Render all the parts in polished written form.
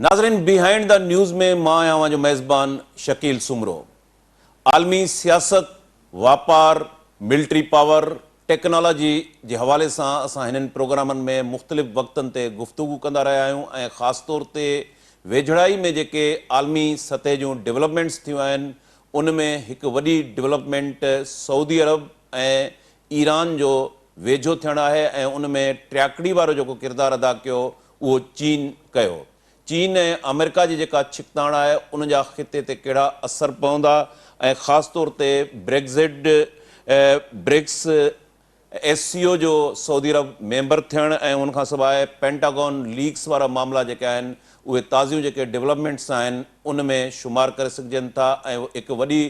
ناظرين behind the news ۾ مان آهيان اوهان جو ميزبان شڪيل سومرو. عالمي سياست، واپار، ملٽري پاور، ٽيڪنالاجي جي حوالي سان اسان هنن پروگرامن ۾ مختلف وقتن تي گفتگو ڪندا رهيا آهيون ۽ خاص طور تي ويجهڙائي ۾ جيڪي عالمي سطح جون ڊولپمينٽس ٿيون آهن ان ۾ هڪ وڏي ڊولپمينٽ سعودي عرب ۽ ايران جو ويجهو ٿيڻ آهي ۽ ان ۾ ٽياڪڙي وارو جيڪو ڪردار ادا ڪيو اهو چين ڪيو. چين ۽ آمريڪا جي جيڪا ڇڪتاڻ آهي ان جا خطي تي ڪهڙا اثر پوندا ۽ خاص طور تي بريگزٽ، برڪس، ايس سي او جو سعودي عرب ميمبر ٿيڻ ۽ ان کان سواء پينٽاگون ليڪس وارا معاملا جيڪي آهن اهي تازيون جيڪي ڊولپمينٽس آهن ان ۾ شمار ڪري سگهجن ٿا ۽ هڪ وڏي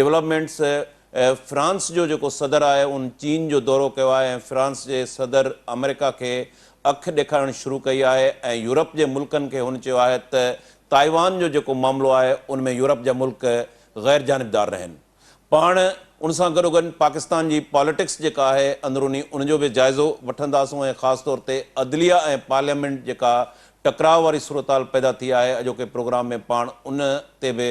ڊولپمينٽس فرانس جو جيڪو صدر آهي ان چين جو دورو ڪيو آهي ۽ فرانس جي صدر آمريڪا کي اک ڏيکارڻ شروع ڪئي آهي ۽ يورپ جي ملڪن کي هن چيو آهي ته تائيوان جو جيڪو معاملو آهي ان ۾ يورپ جا ملڪ غير جانبدار رهن. پاڻ ان سان گڏوگڏ پاڪستان جي پاليٽڪس جيڪا آهي اندروني ان جو به جائزو وٺنداسون ۽ خاص طور تي عدليه ۽ پارليامينٽ جيڪا ٽڪراء واري صورتحال پيدا ٿي آهي اڄوڪي پروگرام ۾ پاڻ ان تي به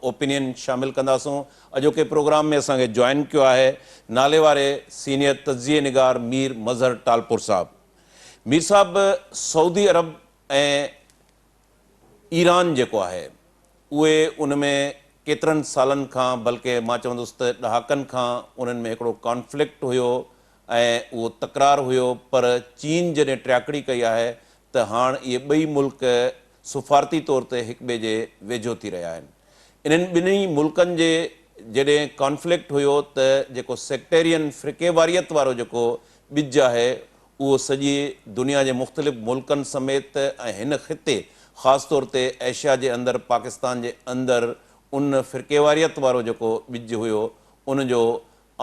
اوپينين شامل ڪنداسون. اڄوڪي پروگرام ۾ اسان کي جوائن ڪيو آهي نالي واري سينيئر تجزيي نگار مير مظهر ٽالپور صاحب. مير صاحب سعودي عرب ۽ ايران جيڪو آهي اهي ان ۾ ڪيترن سالن کان بلڪه مان چوندس ته ڏهاڪن کان انهن ۾ هڪڙو ڪانفلڪٽ هيو ۽ اهو تڪرار هيو پر چين جڏهن ٽياڪڙي ڪئي آهي ته هاڻ اهي ٻئي ملڪ سفارتي طور تي هڪ ٻئي جي ويجهو ٿي رهيا آهن. انهن ٻنهي ملڪن جي جڏهن ڪانفلڪٽ هيو ته جيڪو سيڪٽيرين فرقيواريت وارو جيڪو ٻج آهي اهو سڄي دنيا جي مختلف ملڪن سميت ۽ هن خطي خاص طور تي ايشيا جي اندر پاڪستان جي اندر ان فرقيواريت وارو جيڪو ٻج هيو ان جو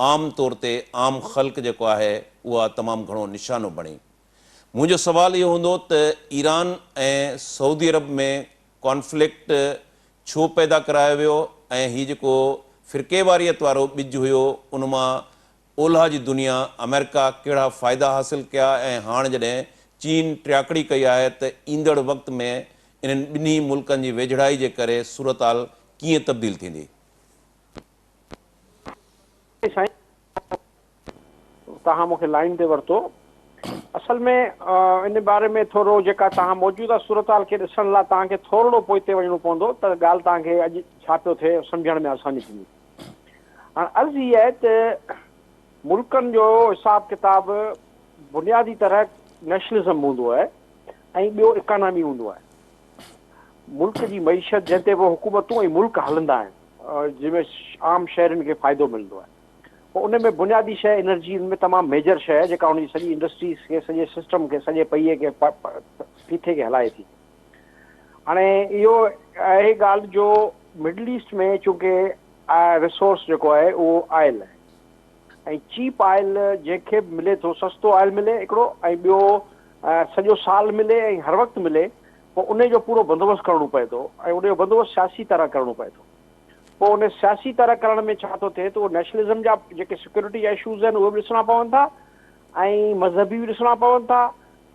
عام طور تي عام خلق جيڪو آهي اها تمام گهڻو نشانو بڻي. منهنجو سوال اهو هوندو ته ايران ۽ سعودي عرب ۾ ڪانفلڪٽ ڇو پيدا ڪرايو ويو ۽ هي جيڪو فرقيواريت وارو ٻج هيو ان مان اولهه جي دنيا آمريڪا ڪهڙا فائدا حاصل ڪيا ۽ هاڻ جڏهن چين ٽياڪڙي ڪئي آهي ته ايندڙ وقت ۾ انهن ٻنهي ملڪن جي ويجهڙائي جي ڪري صورتحال ڪيئن تبديل ٿيندي؟ سائين توهان مون کي لائين تي ورتو. اصل ۾ ان باري ۾ ٿورو جيڪا توهان موجوده صورتحال کي ڏسڻ لاء توهان کي ٿورڙو پوئتي وڃڻو پوندو ته ڳالهه توهان کي اڄ ڇا پيو ٿئي سمجهڻ ۾ آساني ٿيندي. هاڻ عرض هي آهي ته ملڪن جو حساب ڪتاب بنيادي طرح نيشنلزم هوندو آهي ۽ ٻيو اڪانامي هوندو آهي. ملڪ جي معيشت جنهن تي به حڪومتون ۽ ملڪ هلندا آهن جنهن ۾ عام شهرين کي فائدو ملندو آهي. پوء ان ۾ بنيادي شيء انرجي ان ۾ تمام ميجر شيء آهي جيڪا ان جي سڄي انڊسٽريز کي سڄي سسٽم کي سڄي پهيي کي ڦيٿي کي هلائي ٿي. هاڻي اهو آهي ڳالهه جو مڊل ايسٽ ۾ چونڪه ريسورس جيڪو آهي اهو آئل آهي ۽ چيپ آئل جنهن کي به ملي ٿو سستو آئل ملي هڪڙو ۽ ٻيو سڄو سال ملي ۽ هر وقت ملي پوء ان جو پورو بندوبست ڪرڻو پئي ٿو ۽ ان جو بندوبست سياسي طرح ڪرڻو پئي ٿو. پوء ان سياسي طرح ڪرڻ ۾ ڇا ٿو ٿئي ته اهو نيشنلزم جا جيڪي سيڪيورٽي جا اشوز آهن اهي به ڏسڻا پون ٿا ۽ مذهبي به ڏسڻا پون ٿا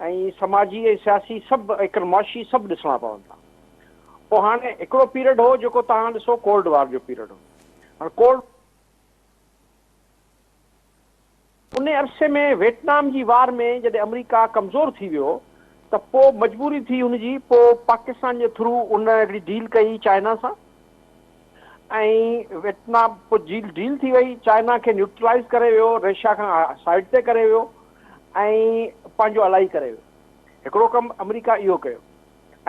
۽ سماجي ۽ سياسي سڀ هڪ معاشي سڀ ڏسڻا پون ٿا. پوء هاڻي هڪڙو پيريڊ هو جيڪو توهان ڏسو ڪولڊ وار جو پيريڊ هو. هاڻي ڪولڊ. ان عرصي ۾ ويٽنام جي وار ۾ جڏهن آمريڪا ڪمزور ٿي ويو ته پوء مجبوري ٿي هن جي پوء پاڪستان جي ٿرو ان هڪڙي ڊيل ڪئي چائنا سان ۽ ويٽنام پوء جيل ڊيل ٿي وئي چائنا کي نيوٽرلائز ڪري ويو رشيا کان سائيڊ تي ڪري ويو ۽ پنهنجو الائي ڪري ويو هڪڙو ڪم آمريڪا اهو ڪيو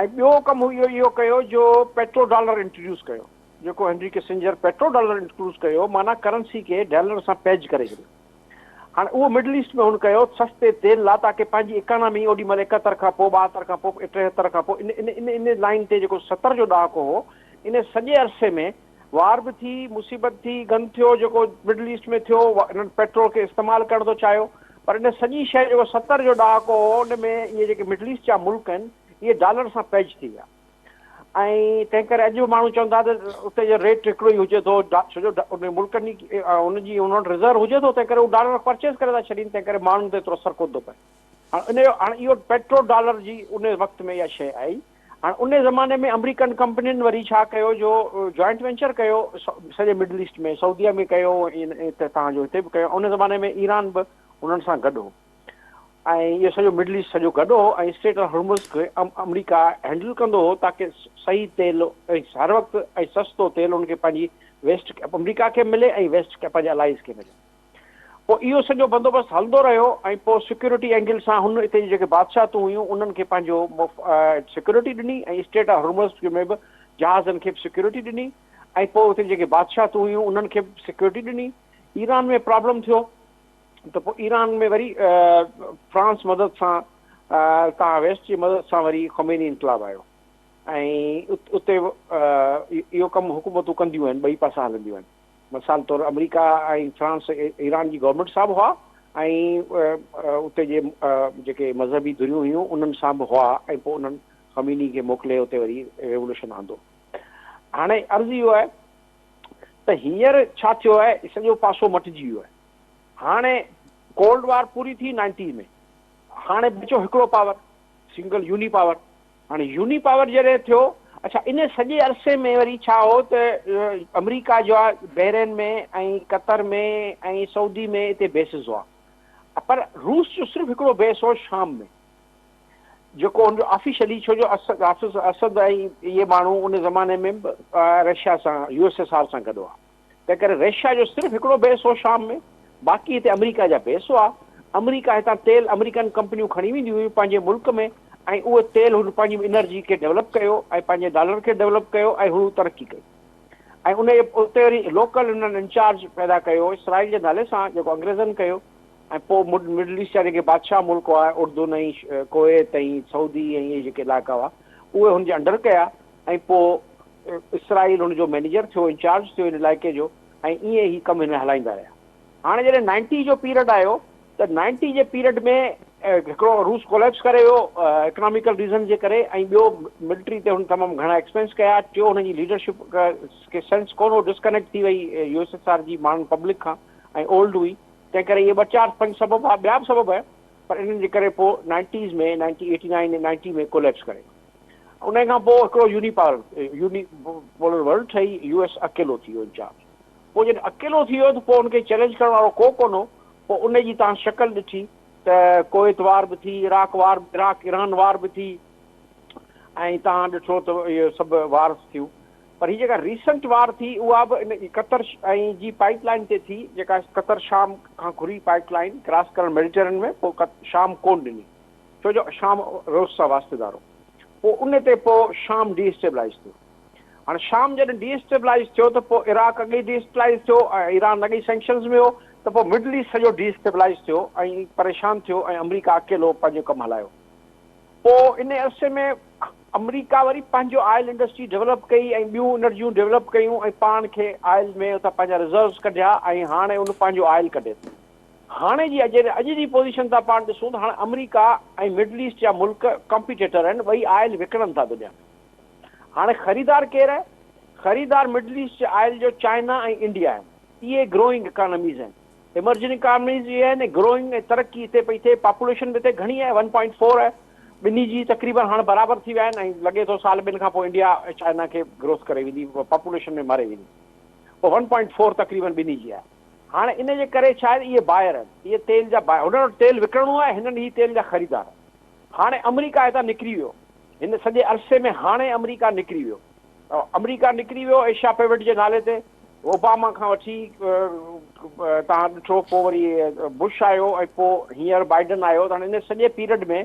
۽ ٻيو ڪم هو اهو ڪيو جو پيٽرو ڊالر انٽروڊيوس ڪيو جيڪو Henry Kissinger petro dollar introduce ڪيو معنيٰ ڪرنسي کي ڊالر سان پيج ڪري ڇڏيو. هاڻ اهو مڊل ايسٽ ۾ هن ڪيو سستي تيل لا تاڪه پنهنجي اڪانامي اوڏي مهل 71 کان پوء 72 کان پوء 73 کان پوء ان ان ان ان لائين تي جيڪو 70 جو ڏهاڪو هو ان سڄي عرصي ۾ وار به ٿي مصيبت ٿي گند ٿيو جيڪو مڊل ايسٽ ۾ ٿيو انهن پيٽرول کي استعمال ڪرڻ ٿو چاهيو پر ان سڄي شيء جيڪو 70 جو ڏهاڪو هو ان ۾ اهي جيڪي مڊل ايسٽ جا ملڪ آهن اهي ڊالر سان پيج ٿي ويا. ۽ تنهن ڪري اڄ به ماڻهو چون ٿا ته اتي جو ريٽ هڪڙو ئي هجي ٿو ڇو جو ان ملڪن جي ان جي ان وٽ رزرو هجي ٿو تنهن ڪري هو ڊالر پرچيز ڪري ٿا ڇڏين تنهن ڪري ماڻهن تي ايترو اثر ڪونه ٿو پئي. هاڻ ان جو هاڻ اهو پيٽرو ڊالر جي ان وقت ۾ اها شيء آئي هاڻ ان زماني ۾ آمريڪن ڪمپنين وري ڇا ڪيو جو جوائنٽ وينچر ڪيو سڄي مڊل ايسٽ ۾ سعوديه ۾ ڪيو ۽ توهان جو هتي به ڪيو ان زماني ۾ ايران به انهن سان گڏ هو ۽ اهو سڄو مڊل ايسٽ سڄو گڏ هو ۽ اسٽريٽ آف هرمز کي آمريڪا هينڊل ڪندو هو تاڪه صحيح تيل ۽ هر وقت ۽ سستو تيل ان کي پنهنجي ويسٽ آمريڪا کي ملي ۽ ويسٽ کي پنهنجي الائيز کي ملي. پوء اهو سڄو بندوبست هلندو رهيو ۽ پوء سيڪيورٽي اينگل سان هن اتي جون جيڪي بادشاهتون هيون انهن کي پنهنجو سيڪيورٽي ڏني ۽ اسٽريٽ آف هرمز ۾ به جهازن کي به سيڪيورٽي ڏني ۽ پوء اتي جيڪي بادشاهتون هيون انهن کي به سيڪيورٽي ڏني. ايران ۾ پرابلم ٿيو ته پوء ايران ۾ وري فرانس مدد سان تان ويسٽ جي مدد سان وري خميني انقلاب آيو ۽ اتي اهو ڪم حڪومتون ڪنديون آهن ٻئي پاسا هلنديون آهن. مثال طور آمريڪا ۽ فرانس ايران جي گورنمينٽ سان به هئا ۽ اتي جي جيڪي مذهبي ڌريون هيون انهن سان به هئا ۽ پوء انهن خميني کي موڪلي اتي وري ريولوشن آندو. هاڻي عرض اهو آهي ته هينئر ڇا ٿيو آهي سڄو پاسو مٽجي ويو آهي. هاڻي ڪولڊ وار پوري ٿي نائنٽيز ۾ هاڻي بچيو هڪڙو پاور سنگل يوني پاور هاڻي يوني پاور جڏهن ٿيو، اڇا ان سڄي عرصي ۾ وري ڇا هو ته آمريڪا جا بحرين ۾ ۽ قطر ۾ ۽ سعودي ۾ اتي بيسز هئا پر روس جو صرف هڪڙو بيس هو شام ۾ جيڪو ان جو آفيشلي ڇو جو اسد حافظ اسد ۽ اهي ماڻهو ان زماني ۾ به رشيا سان يو ايس ايس آر سان گڏ هئا. تنهن ڪري رشيا جو صرف هڪڙو بيس هو شام ۾، باقي هتي آمريڪا جا بيس هئا. آمريڪا هتان تيل آمريڪن ڪمپنيون کڻي وينديون هيون پنهنجي ملڪ ۾ ۽ اهو تيل هن پنهنجي انرجي کي ڊولپ ڪيو ۽ پنهنجي ڊالر کي ڊولپ ڪيو ۽ هن ترقي ڪئي ۽ ان جي اتي وري لوڪل هنن انچارج پيدا ڪيو اسرائيل جي نالي سان جيڪو انگريزن ڪيو ۽ پوء مڊل ايسٽ جا جيڪي بادشاهه ملڪ هئا اردن ۽ ڪويت ۽ سعودي ۽ اهي جيڪي علائقا هئا اهي هن جي انڊر ڪيا ۽ پوء اسرائيل هن جو مئنيجر ٿيو، انچارج ٿيو هن علائقي جو ۽ ائين هي ڪم هن هلائيندا رهيا. هاڻي جڏهن نائنٽي جو پيريڊ آيو ته نائنٽي جي پيريڊ ۾ هڪڙو روس ڪوليپس ڪري ويو اڪناميڪل ريزن جي ڪري ۽ ٻيو ملٽري تي هن تمام گهڻا ايڪسپينس ڪيا، ٽيو هن جي ليڊرشپ کي سينس ڪونه هو، ڊسڪنيڪٽ ٿي وئي يو ايس ايس آر جي ماڻهن پبلڪ کان ۽ اولڊ هئي، تنهن ڪري اهي ٻه چار پنج سبب هئا، ٻيا به سبب هيا پر انهن جي ڪري پوء nineties ۾ ninety eighty nine ۽ ninety ۾ collapse ڪري ويو. انهيء کان پوء هڪڙو uni power, Uni Polar World، ٺهي، يو ايس اڪيلو ٿي ويو انچارج. پوء جڏهن اڪيلو ٿي ويو ته پوء ان کي چئلينج ڪرڻ وارو ڪو ڪونه هو. پوء ان جي توهان شڪل ڏٺي ته ڪويت وار به ٿي، عراق وار، عراق ايران وار به ٿي ۽ توهان ڏٺو ته اهي سڀ وارز ٿيون. پر هي جيڪا ريسنٽ وار ٿي اها به ان قطر ۽ جي پائيپ لائين تي ٿي، جيڪا قطر شام کان گهري پائيپ لائين ڪراس ڪرڻ ميڊيٽرين ۾ پوء شام ڪونه ڏني. ڇو جو شام روس سان واسطيدار هو. پوء ان تي پوء شام ڊي اسٽيبلائيز ٿيو. هاڻي شام جڏهن ڊي اسٽيبلائيز ٿيو ته پوء عراق اڳي ئي ڊي اسٽيبلائيز ٿيو ۽ ايران اڳي ئي سينڪشنز ۾ هو ته پوء مڊل ايسٽ سڄو ڊي اسٽيبلائيز ٿيو ۽ پريشان ٿيو ۽ آمريڪا اڪيلو پنهنجو ڪم هلايو. پوء ان عرصي ۾ آمريڪا وري پنهنجو آئل انڊسٽري ڊولپ ڪئي ۽ ٻيون انرجيون ڊولپ ڪيون ۽ پاڻ کي آئل ۾ اتان پنهنجا رزروز ڪڍيا ۽ هاڻي ان پنهنجو آئل ڪڍي ٿو. هاڻي جي جڏهن اڄ جي پوزيشن تان پاڻ ڏسون ته هاڻي آمريڪا ۽ مڊل ايسٽ جا ملڪ ڪمپيٽيٽر آهن، ٻئي آئل وڪڻن ٿا دنيا ۾. هاڻي خريدار ڪير آهي؟ خريدار مڊل ايسٽ جي آئل جو چائنا ۽ انڊيا آهن. اهي گروئنگ اڪانوميز آهن. ايمرجنگ اڪانوميز اهي آهن ۽ گروئنگ ۽ ترقي هتي پئي ٿئي، پاپوليشن به هتي گهڻي آهي ون پوائنٽ فور آهي. ٻنهي جي تقريبن هاڻي برابر ٿي ويا آهن ۽ لڳي ٿو سال ٻن کان پوء انڊيا چائنا کي گروٿ ڪري ويندي، پاپوليشن ۾ ماري ويندي. پوء ون پوائنٽ فور تقريبن ٻنهي جي آهي. هاڻي ان جي ڪري ڇا آهي اهي بائر آهن، اهي تيل جا بائر، هنن وٽ تيل وڪڻڻو آهي، هنن هي تيل جا خريدار آهن. هاڻي آمريڪا هتان نڪري ويو، هن سڄي عرصي ۾ هاڻي آمريڪا نڪري ويو، آمريڪا نڪري ويو ايشيا پيوٽ جي نالي تي، اوباما کان وٺي توهان ڏٺو پوء وري بش آيو ۽ پوء هينئر بائيڊن آيو ته هاڻي ان سڄي پيريڊ ۾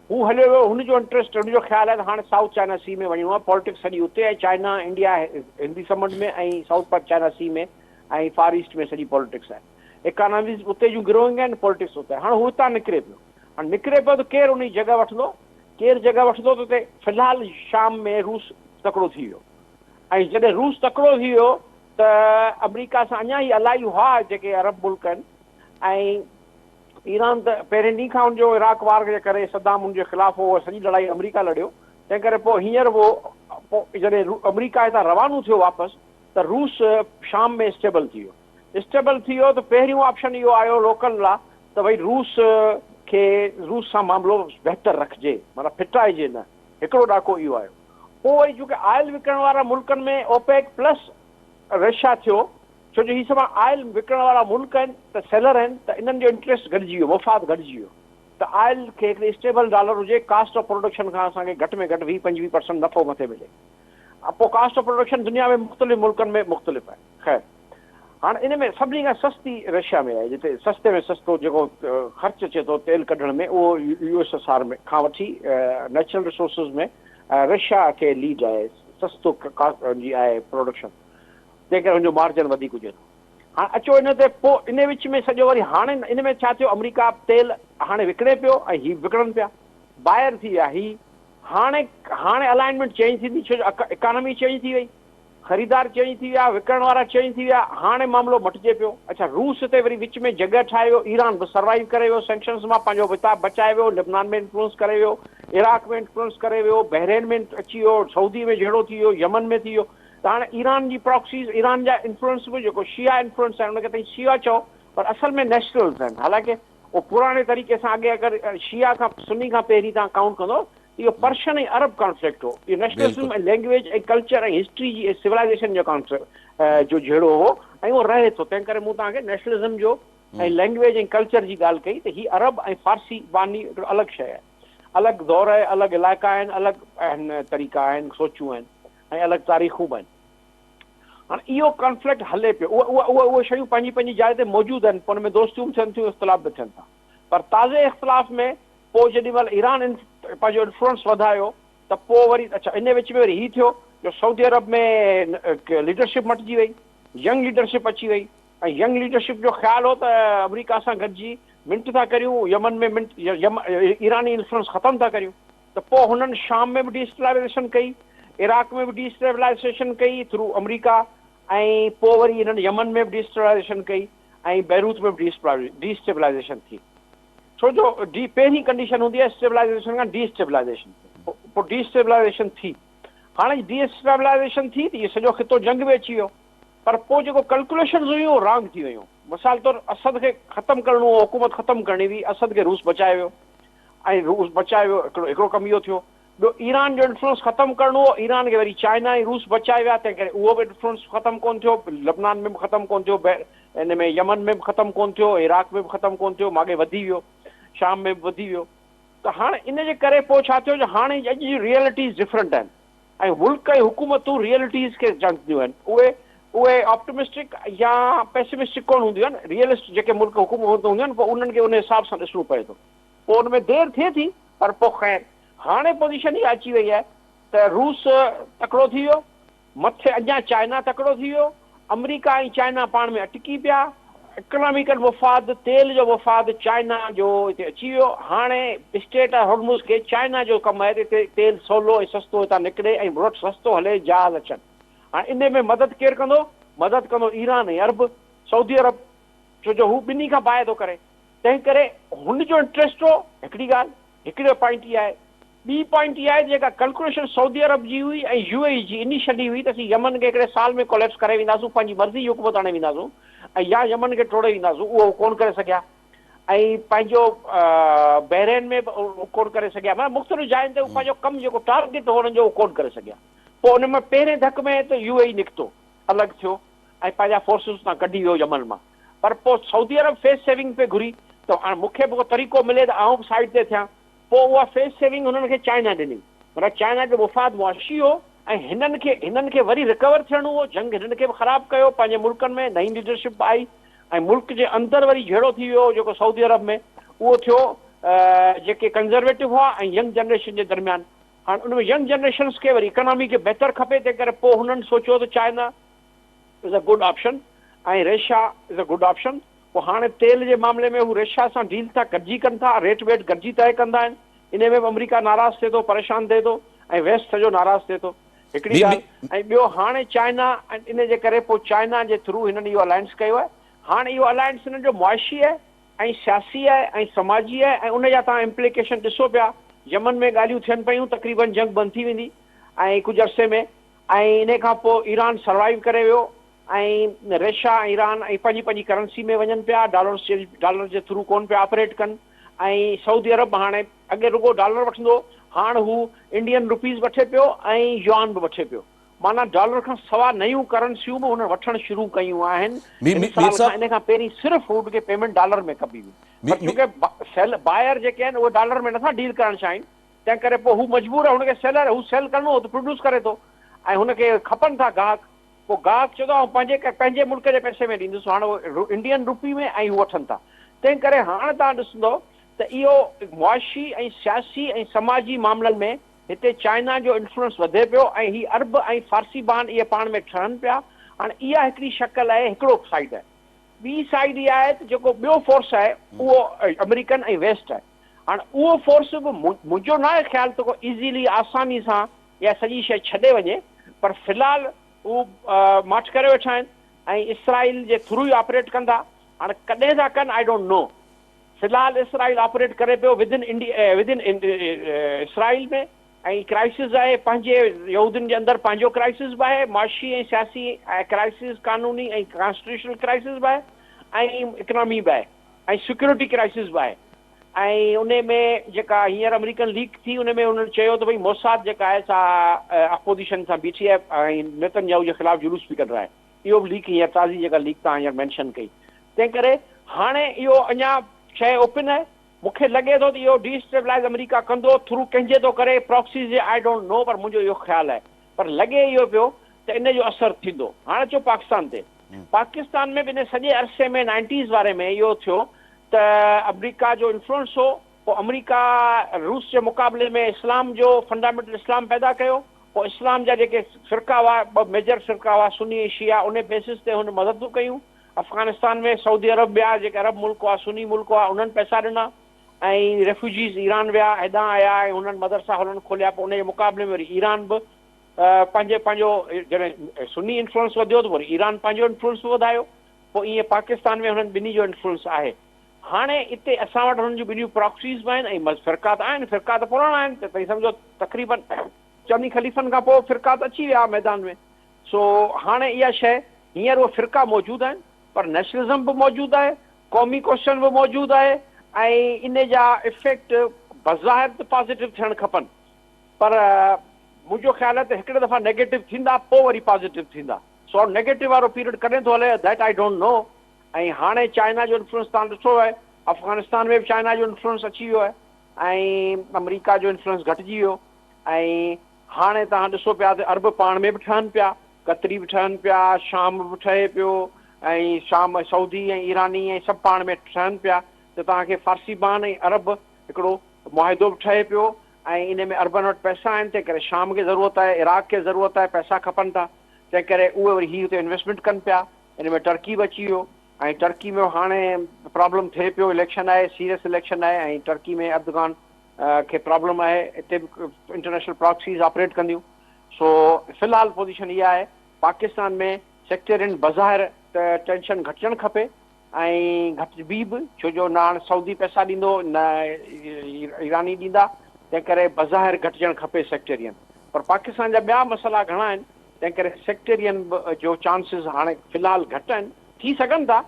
هو هليو ويو، هن جو انٽريسٽ، هن جو خيال آهي ته هاڻي سائوٿ چائنا سي ۾ وڃڻو آهي، پاليٽڪس سڄي اتي آهي، چائنا، انڊيا هندي سمنڊ ۾ ۽ south China C ۾ ۽ for east ۾ سڄي پاليٽڪس آهي. اڪاناميز اتي جون گروئنگ آهن، پاليٽڪس اتي آهي. هاڻ هو هتان نڪري پيو. هاڻ نڪري پيو ته ڪير ان جي جڳهه وٺندو؟ ڪير جڳهه وٺندو ته اتي في الحال شام ۾ روس تڪڙو ٿي ويو ۽ جڏهن روس تڪڙو ٿي ويو ته آمريڪا سان اڃا هي الائي هئا جيڪي عرب ملڪ آهن ۽ ايران ته پهرين ڏينهن کان ان جو عراق وار جي ڪري صدام ان جي خلاف هو، اها سڄي لڙائي آمريڪا لڙيو، تنهن ڪري پوء هينئر اهو پوء جڏهن آمريڪا هتان روانو ٿيو واپس ته روس شام ۾ اسٽيبل ٿي ويو. اسٽيبل ٿي ويو ته پهريون آپشن اهو آيو لوڪل لا ته ڀئي روس کي روس سان معاملو بهتر رکجي معنيٰ ڦٽائجي نه، هڪڙو ڏاڪو اهو آيو. پوء وري چونڪه آئل وڪڻڻ وارا ملڪن ۾ اوپيڪ پلس رشيا ٿيو ڇو جو هي سڀ آئل وڪڻڻ وارا ملڪ آهن ته سيلر آهن ته انهن جو انٽريسٽ گهٽجي ويو مفاد گهٽجي ويو ته آئل کي هڪڙي اسٽيبل ڊالر هجي ڪاسٽ آف پروڊڪشن کان اسان کي گهٽ ۾ گهٽ 20 25 پرسنٽ نفعو مٿي ملي پوء ڪاسٽ آف پروڊڪشن دنيا ۾ مختلف ملڪن ۾ مختلف آهي خير هاڻ ان ۾ سڀني کان سستي رشيا ۾ آهي جتي سستي ۾ سستو جيڪو خرچ اچي ٿو تيل ڪڍڻ ۾ اهو يو ايس ايس آر ۾ کان وٺي نيچرل ريسورسز ۾ رشيا کي ليڊ آهي سستو جي آهي پروڊڪشن تنهن ڪري ان جو مارجن وڌيڪ هجي ٿو هاڻ اچو ان تي پوء ان وچ ۾ سڄو وري هاڻي ان ۾ ڇا ٿيو آمريڪا تيل هاڻي وڪڻي پيو ۽ هي وڪڻن پيا بائر ٿي ويا هي هاڻي هاڻي الائنمينٽ چينج ٿيندي ڇو جو اڪانومي چينج ٿي وئي خريدار چينج ٿي ويا، وڪڻڻ وارا چينج ٿي ويا، هاڻي معاملو مٽجي پيو. اڇا روس هتي وري وچ ۾ جڳهه ٺاهي ويو، ايران به سروائيو ڪري ويو سينڪشنز مان پنهنجو وتاب بچائي ويو، لبنان ۾ انفلوئنس ڪري ويو، عراق ۾ انفلوئنس ڪري ويو، بحرين ۾ اچي ويو، سعودي ۾ جهيڙو ٿي ويو، يمن ۾ ٿي ويو ته هاڻي ايران جي پراڪسيز، ايران جا انفلوئنس به جيڪو شيعا انفلوئنس آهن ان کي تهين شيعا چئو پر اصل ۾ نيشنلز آهن حالانڪه اهو پراڻي طريقي سان اڳي اگر شيعا کان سني کان پهرين توهان ڪائونٽ ڪندو اهو پرشن ۽ عرب ڪانفلڪٽ هو. اهو نيشنلزم ۽ لينگويج ۽ ڪلچر ۽ هسٽري جي ۽ سولائيزيشن جو جو جهيڙو هو ۽ اهو رهي ٿو. تنهن ڪري مون توهان کي نيشنلزم جو ۽ لينگويج ۽ ڪلچر جي ڳالهه ڪئي ته هي عرب ۽ فارسي باني هڪڙو الڳ شيء آهي. الڳ دور آهي، الڳ علائقا آهن، الڳ آهن طريقا آهن، سوچون آهن ۽ الڳ تاريخون به آهن. هاڻ اهو ڪانفلڪٽ هلي پيو. اهي اهي اهي شيون پنهنجي پنهنجي جاء تي موجود آهن. پوء ان ۾ دوستيون به ٿين ٿيون، اختلاف به ٿين ٿا. پر تازي اختلاف ۾ پوء جيڏي مهل ايران پنهنجو انفلوئنس وڌايو ته پوء وري اڇا ان وچ ۾ وري هي ٿيو جو سعودي عرب ۾ ليڊرشپ مٽجي وئي، ينگ ليڊرشپ اچي وئي ۽ ينگ ليڊرشپ جو خيال هو ته آمريڪا سان گڏجي منٽ ٿا ڪريون يمن ۾ منٽ ايراني انفلوئنس ختم ٿا ڪريون ته پوء هنن شام ۾ به ڊي اسٽيبلائيزيشن ڪئي، عراق ۾ به ڊي اسٽيبلائيزيشن ڪئي ٿرو آمريڪا ۽ پوء وري هنن يمن ۾ به ڊي اسٽيبلائيزيشن ڪئي ۽ بيروت ۾ به ڊي اسٽيبلائيزيشن ٿي. ڇو جو ڊي پهرين ڪنڊيشن هوندي آهي اسٽيبلائيزيشن کان ڊي اسٽيبلائيزيشن پوء ڊي اسٽيبلائيزيشن ٿي هاڻي ڊي اسٽيبلائيزيشن ٿي ته اهو سڄو خطو جنگ ۾ اچي ويو پر پوء جيڪو ڪلڪوليشنز هيون اهي رانگ ٿي ويون مثال طور اسد کي ختم ڪرڻو هو حڪومت ختم ڪرڻي هئي اسد کي روس بچائي ويو ۽ روس بچائي ويو هڪڙو هڪڙو ڪم اهو ٿيو ٻيو ايران جو انفلوئنس ختم ڪرڻو هو ايران کي وري چائنا ۽ روس بچائي ويا تنهن ڪري اهو به انفلوئنس ختم ڪون ٿيو لبنان ۾ به ختم ڪون ٿيو ان ۾ يمن ۾ به ختم ڪون ٿيو عراق ۾ به ختم ڪون ٿيو ماڳهين وڌي ويو شام ۾ به وڌي ويو ته هاڻ ان جي ڪري پوء ڇا ٿيو جو هاڻي اڄ جون ريئلٽيز ڊفرنٽ آهن ۽ ملڪ ۽ حڪومتون ريئلٽيز کي جانچنديون آهن اهي اهي آپٽمسٽڪ يا پيسمسٽڪ ڪون هونديون آهن ريئلسٽ جيڪي ملڪ حڪومتون هونديون آهن پوء انهن کي ان حساب سان ڏسڻو پئي ٿو پوء ان ۾ دير ٿئي ٿي پر پوء خير هاڻي پوزيشن اها اچي وئي آهي ته روس تڪڙو ٿي ويو، مٿي اڃا چائنا تڪڙو ٿي ويو، آمريڪا ۽ چائنا پاڻ ۾ اٽڪي پيا، اڪناميڪل مفاد، تيل جو مفاد چائنا جو هتي اچي ويو، هاڻي اسٽريٽ آف هرمز کي چائنا جو ڪم آهي ته هتي تيل سولو ۽ سستو هتان نڪري ۽ روٽ سستو هلي جهاز اچن، هاڻي انهي ۾ مدد ڪير ڪندو؟ مدد ڪندو ايران ۽ عرب، سعودي عرب، ڇو جو هو ٻنهي کان باء ٿو ڪري. تنهن ڪري هن جو انٽريسٽ هو هڪڙي ڳالهه، هڪڙي پوائنٽ اها آهي. ٻي پوائنٽ اها آهي ته جيڪا ڪلڪوليشن سعودي عرب جي هئي ۽ يو اي اي جي انيشلي هئي ته اسين يمن کي هڪڙي سال ۾ ڪوليپس ڪري وينداسون، پنهنجي مرضي جي حڪومت آڻي وينداسون ۽ يا يمن کي ٽوڙي وينداسون، اهو هو ڪونه ڪري سگهيا ۽ پنهنجو بحرين ۾ به هو ڪونه ڪري سگهيا، معنيٰ مختلف جاين تي هو پنهنجو ڪم جيڪو ٽارگيٽ هو هنن جو اهو ڪونه ڪري سگهيا. پوء ان مان پهرين ڌڪ ۾ ته يو اي اي نڪتو، الڳ ٿيو ۽ پنهنجا فورسز اتان ڪڍي ويو يمن مان. پر پوء سعودي عرب فيس سيونگ پئي گهري ته هاڻ مون کي به ڪو طريقو ملي ته آئون به سائيڊ تي ٿيان. پوء اها فيس سيونگ هنن کي چائنا ڏني. معنيٰ چائنا جو مفاد معاشي هو ۽ هنن کي هنن کي وري رڪور ٿيڻو هو. جنگ هنن کي به خراب ڪيو پنهنجي ملڪن ۾ نئين ليڊرشپ به آئي ۽ ملڪ جي اندر وري جهيڙو ٿي ويو جيڪو سعودي عرب ۾ اهو ٿيو جيڪي ڪنزرويٽو هئا ۽ ينگ جنريشن جي درميان. هاڻ ان ۾ ينگ جنريشنس کي وري اڪانامي کي بهتر کپي تنهن ڪري پوء هنن سوچيو ته China is a good option ۽ Russia is a good option پوء هاڻي تيل جي معاملي ۾ هو رشيا سان ڊيل ٿا گڏجي ڪن ٿا ريٽ ويٽ گڏجي طئي ڪندا آهن انهي ۾ به آمريڪا ناراض ٿئي ٿو پريشان ٿئي ٿو ۽ ويسٽ سڄو ناراض ٿئي ٿو هڪڙي ڳالهه ۽ ٻيو هاڻي چائنا ان جي ڪري پوء چائنا جي ٿرو هنن اهو الائنس ڪيو آهي هاڻي اهو الائنس هنن جو معاشي آهي ۽ سياسي آهي ۽ سماجي آهي ۽ ان جا توهان امپليڪيشن ڏسو پيا يمن ۾ ڳالهيون ٿين پيون تقريبن جنگ بند ٿي ويندي ۽ ڪجهه عرصي ۾ ۽ انهي کان پوء ايران سروائيو ڪري ويو ۽ رشيا ۽ ايران ۽ پنهنجي پنهنجي ڪرنسي ۾ وڃن پيا ڊالرس جي ڊالر جي ٿرو ڪون پيا آپريٽ ڪن ۽ سعودي عرب هاڻي اڳي رڳو ڊالر وٺندو هو هاڻ هو انڊين روپيز وٺي پيو ۽ يوآن به وٺي پيو. معنيٰ ڊالر کان سوا نيون ڪرنسيون به هنن وٺڻ شروع ڪيون آهن. هن سال کان ان کان پهرين صرف هن کي پيمينٽ ڊالر ۾ ڪبي هئي. پر چونڪه سيل بائر جيڪي آهن اهي ڊالر ۾ نٿا ڊيل ڪرڻ چاهين تنهن ڪري پوء هو مجبور آهي هن کي سيلر هو سيل ڪرڻو هو ته پروڊيوس ڪري ٿو ۽ هن کي کپن ٿا گاهڪ پوء گاهڪ چوندو آئون پنهنجي پنهنجي ملڪ جي پئسي ۾ ڏيندس هاڻ اهي انڊين روپي ۾ ۽ هو وٺن ٿا تنهن ڪري هاڻ توهان ڏسندو ته اهو معاشي ۽ سياسي ۽ سماجي معاملن ۾ هتي چائنا جو انفلوئنس وڌي پيو ۽ هي عرب ۽ فارسي بان اهي پاڻ ۾ ٺهن پيا. هاڻ اها هڪڙي شڪل آهي هڪڙو سائيڊ آهي. ٻي سائيڊ اها آهي ته جيڪو ٻيو فورس آهي اهو آمريڪن ۽ ويسٽ آهي. هاڻ اهو فورس به منهنجو ناهي خيال ته ڪو ايزيلي آساني سان اها سڄي شيء ڇڏي وڃي پر في الحال هو ماٺ ڪري ويٺا آهن ۽ اسرائيل جي ٿرو ئي آپريٽ ڪندا. هاڻ ڪڏهن ٿا ڪن I don't know. في الحال اسرائيل آپريٽ ڪري پيو ودن ودن اسرائيل ۾ ۽ ڪرائسز آهي پنهنجي يهودين جي اندر پنهنجو ڪرائسز به آهي معاشي ۽ سياسي ڪرائسز قانوني ۽ ڪانسٽيٽيوشنل ڪرائسز به آهي ۽ اڪنامي به آهي ۽ سيڪيورٽي ڪرائسز به آهي ۽ ان ۾ جيڪا هينئر آمريڪن ليڪ ٿي ان ۾ انهن چيو ته ڀئي موساد جيڪا آهي سا اپوزيشن سان بيٺي آهي ۽ نتن ياهو جي خلاف جلوس پئي ڪڍرائي. اهو به ليڪ هينئر تازي جيڪا ليڪ توهان هينئر مينشن ڪئي تنهن ڪري هاڻي اهو اڃا شيء اوپن آهي مون کي لڳي ٿو ته اهو ڊي اسٽيبلائز آمريڪا ڪندو ٿرو ڪنهن جي ٿو ڪري پراڪسيز جي I don't know پر منهنجو اهو خيال آهي پر لڳي اهو پيو ته ان جو اثر ٿيندو هاڻ اچو پاڪستان تي پاڪستان ۾ به ان سڄي عرصي ۾ نائنٽيز واري ۾ اهو ٿيو ته آمريڪا جو انفلوئنس هو پوء آمريڪا روس جي مقابلي ۾ اسلام جو فنڊامينٽل اسلام پيدا ڪيو پوء اسلام جا جيڪي فرقا هئا، ٻه ميجر فرقا هئا سني ۽ شيعا، انهي بيسس تي هن مددون ڪيون. افغانستان ۾ سعودي عرب ٻيا جيڪي عرب ملڪ هئا، سني ملڪ هئا، انهن پئسا ڏنا ۽ ريفيوجيز ايران ويا، هيڏانهن آيا ۽ هنن مدرسا هنن کوليا، پوء انهي جي مقابلي ۾ وري ايران به پنهنجي پنهنجو جڏهن سني انفلوئنس وڌيو ته وري ايران پنهنجو انفلوئنس به وڌايو، پوء ائين پاڪستان ۾ هنن ٻنهي جو انفلوئنس آهي. هاڻي اتي اسان وٽ هنن جون ٻنهيون پراڪسيز به آهن ۽ فرقا ته آهن، فرقا ته پراڻا آهن ته توهين سمجهو تقريبن چئني خليفن کان پوء فرقا ته اچي ويا ميدان ۾ سو هاڻي اها شيء هينئر اهي فرقا موجود آهن پر نيشنلزم به موجود آهي، قومي ڪوئسچن به موجود آهي ۽ ان جا افيڪٽ بظاهر ته پازيٽو ٿيڻ کپن پر منهنجو خيال آهي ته هڪڙي دفعا نيگيٽو ٿيندا پوء وري پازيٽو ٿيندا سو نيگيٽو وارو پيريڊ ڪڏهن ٿو هلي that I don't know ۽ هاڻي چائنا جو انفلوئنس توهان ڏٺو آهي افغانستان ۾ به چائنا جو انفلوئنس اچي ويو آهي ۽ آمريڪا جو انفلوئنس گهٽجي ويو ۽ هاڻي توهان ڏسو پيا ته عرب پاڻ ۾ به ٺهن پيا، قطري به ٺهن پيا، شام به ٺهي پيو ۽ شام سعودي ۽ ايراني ۽ سڀ پاڻ ۾ ٺهن پيا ته توهان کي فارسي بان ۽ عرب هڪڙو معاهدو به ٺهي پيو ۽ ان ۾ عربن وٽ پئسا آهن تنهن ڪري شام کي ضرورت آهي، عراق کي ضرورت آهي، پئسا کپن ٿا تنهن ڪري اهي وري هي هتي انويسٽمينٽ ڪن پيا، ان ۾ ٽرڪي به اچي ويو ۽ ٽرڪي ۾ هاڻي پرابلم ٿئي پيو، اليڪشن آهي، سيريس اليڪشن آهي ۽ ٽرڪي ۾ اردگان کي پرابلم آهي اتي به انٽرنيشنل پراڪسيز آپريٽ ڪنديون سو في الحال پوزيشن اها آهي پاڪستان ۾ سيڪٽيرين بظاهر ته ٽينشن گهٽجڻ کپي ۽ گهٽجبي به ڇو جو نه هاڻ سعودي پئسا ڏيندو نه ايراني ڏيندا تنهن ڪري بظاهر گهٽجڻ کپي سيڪٽيرين پر پاڪستان جا ٻيا مسئلا گهڻا آهن تنهن ڪري سيڪٽيرين جو چانسز هاڻي في الحال گهٽ آهن ٿي سگهن ٿا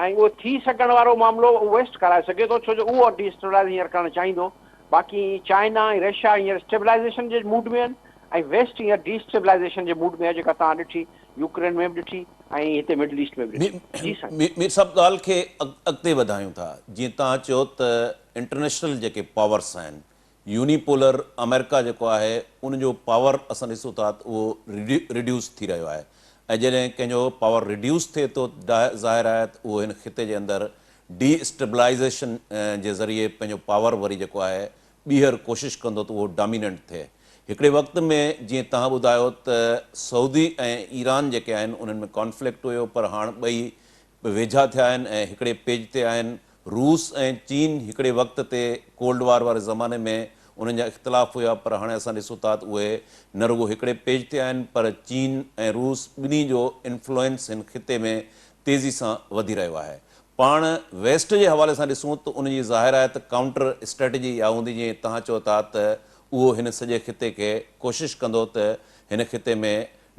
۽ اهو ٿي سگهڻ وارو معاملو ويسٽ ڪرائي سگهي ٿو ڇو جو اهو ڊي اسٽيبلائيز هينئر ڪرڻ چاهيندو باقي چائنا ۽ رشيا هينئر اسٽيبلائيزيشن جي موڊ ۾ آهن ۽ ويسٽ هينئر ڊي اسٽيبلائيزيشن جي موڊ ۾ آهي جيڪا توهان ڏٺي يوڪرين ۾ به ڏٺي ۽ هتي مڊل ايسٽ ۾ به ڏٺي. جي سائين. مير صاحب ڳالهه کي اڳتي وڌايون ٿا جيئن توهان چيو ته انٽرنيشنل جيڪي پاورس آهن يوني پولر آمريڪا جيڪو آهي ان جو پاور اسان ڏسون ٿا ته اهو ريڊيوس ٿي رهيو آهي ۽ جڏهن ڪنهن جو پاور ريڊيوس ٿئي ٿو ظاهر آهي ته اهو هن خطي جي اندر ڊي اسٽيبلائيزيشن جي ذريعي پنهنجو پاور وري جيڪو آهي ٻيهر ڪوشش ڪندو ته اهو ڊاميننٽ ٿئي. هڪڙي وقت ۾ جيئن توهان ٻڌايو ته سعودي ۽ ايران جيڪي آهن انهن ۾ ڪانفلڪٽ هيو پر هاڻ ٻئي ويجها ٿيا آهن ۽ هڪڙي پيج تي آهن. روس ۽ چين هڪڙي وقت تي ڪولڊ وار واري زماني ۾ انهن جا اختلاف هيا پر هاڻي اسان ڏسون ٿا ته اهي نه رڳو هڪڙي پيج تي آهن پر چين ۽ روس ٻنهي جو انفلوئنس هن خطي ۾ تيزي سان وڌي رهيو آهي. پاڻ ويسٽ جي حوالي سان ڏسون ته ان جي ظاهر آهي ته ڪائونٽر اسٽريٽجي اها هوندي جيئن توهان چئو ٿا ته اهو هن سڄي خطي کي ڪوشش ڪندو ته هن خطي ۾